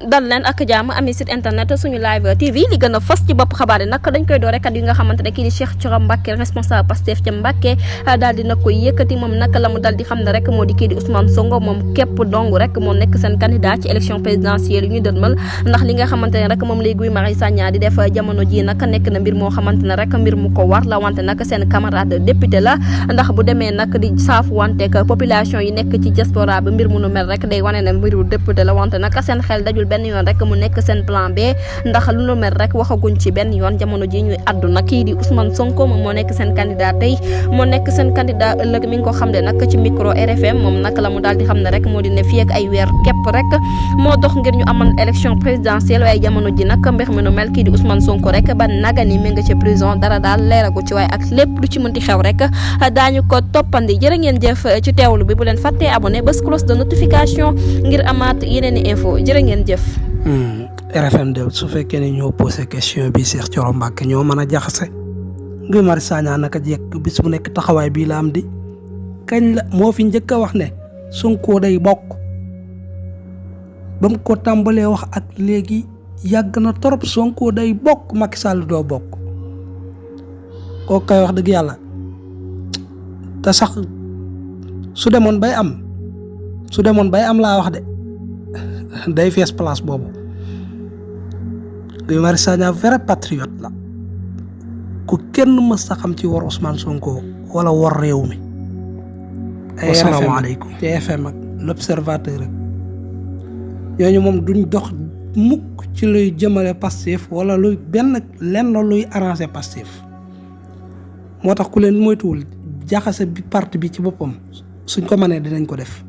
dal leen ak jàmm ami site internet suñu live tv li gën a fas ci bopp xabaar yi nag dañ koy doore kat yi nga xamante ne kii di Cheikh Thioro Mbacké responsable Pastef ca Mbacké daal di na koy yëkkati moom nag la mu dal di xam ne rek moo di kii di Ousmane Sonko moom képp dong rek moo nekk seen candidat ci élection présidentielle yi ñu dëdmal ndax li nga xamante ne rek moom lay Guy Marius Sagna di def jamono ji nag nekk na mbir moo xamante ne rek mbir mu ko war la wante nag seen camarade député la ndax bu demee nag di saafu wanteek population yi nekk ci diaspora bi mbir mu nu mel rek day wane ne mbiru député la wante nag seen xel dajul benn yoon rek mu nekk seen plan B ndax lu nu mel rek waxaguñ ci benn yoon jamono ji ñuy addu nag kii di Ousmane Sonko moom moo nekk seen candidat tey moo nekk seen candidat ëllëg mi ngi ko xam ne nag ci micro RFM moom nag la mu daal di xam ne rek moo di ne fii ak ay weer képp rek moo dox ngir ñu amal élection présidentielle waaye jamono ji nag mbir mi nu mel kii di Ousmane Sonko rek ba naga ni mi nga ci prison dara daal leeragu ci waaye ak lépp lu ci mënti xew rek daañu ko toppandi jërë ngeen jëf ci teewlu bi bu leen fàttee abonné bés cloche de notification ngir amaat yeneen i info jërë ngeen jëf. RFM de su fekkee ne ñoo posé question bi Cheikh Thioro Mbacké ñoo mën a jaxase Guy Marius Sagna naka jekk bis bu nekk taxawaay bii la am di kañ la moo fi njëkk a wax ne Sonko day bokk ba mu ko tàmbalee wax ak léegi yàgg na torop Sonko day bokk Macky Sall doo bokk kooku kay wax dëgg yàlla te sax su demoon bay am laa wax de day fees place boobu Guy Marius Sagna vrai patriote la ku kenn mës a xam ci war Ousmane Sonko wala war réew mi. asalaamaaleykum TFM ak l'observateur rek ñooñu moom duñ dox mukk ci luy jëmale Pastef wala luy lenn luy arrangé Pastef moo tax ku leen moytuwul jaxase bi parti bi ci boppam suñ ko mënee dinañ ko def.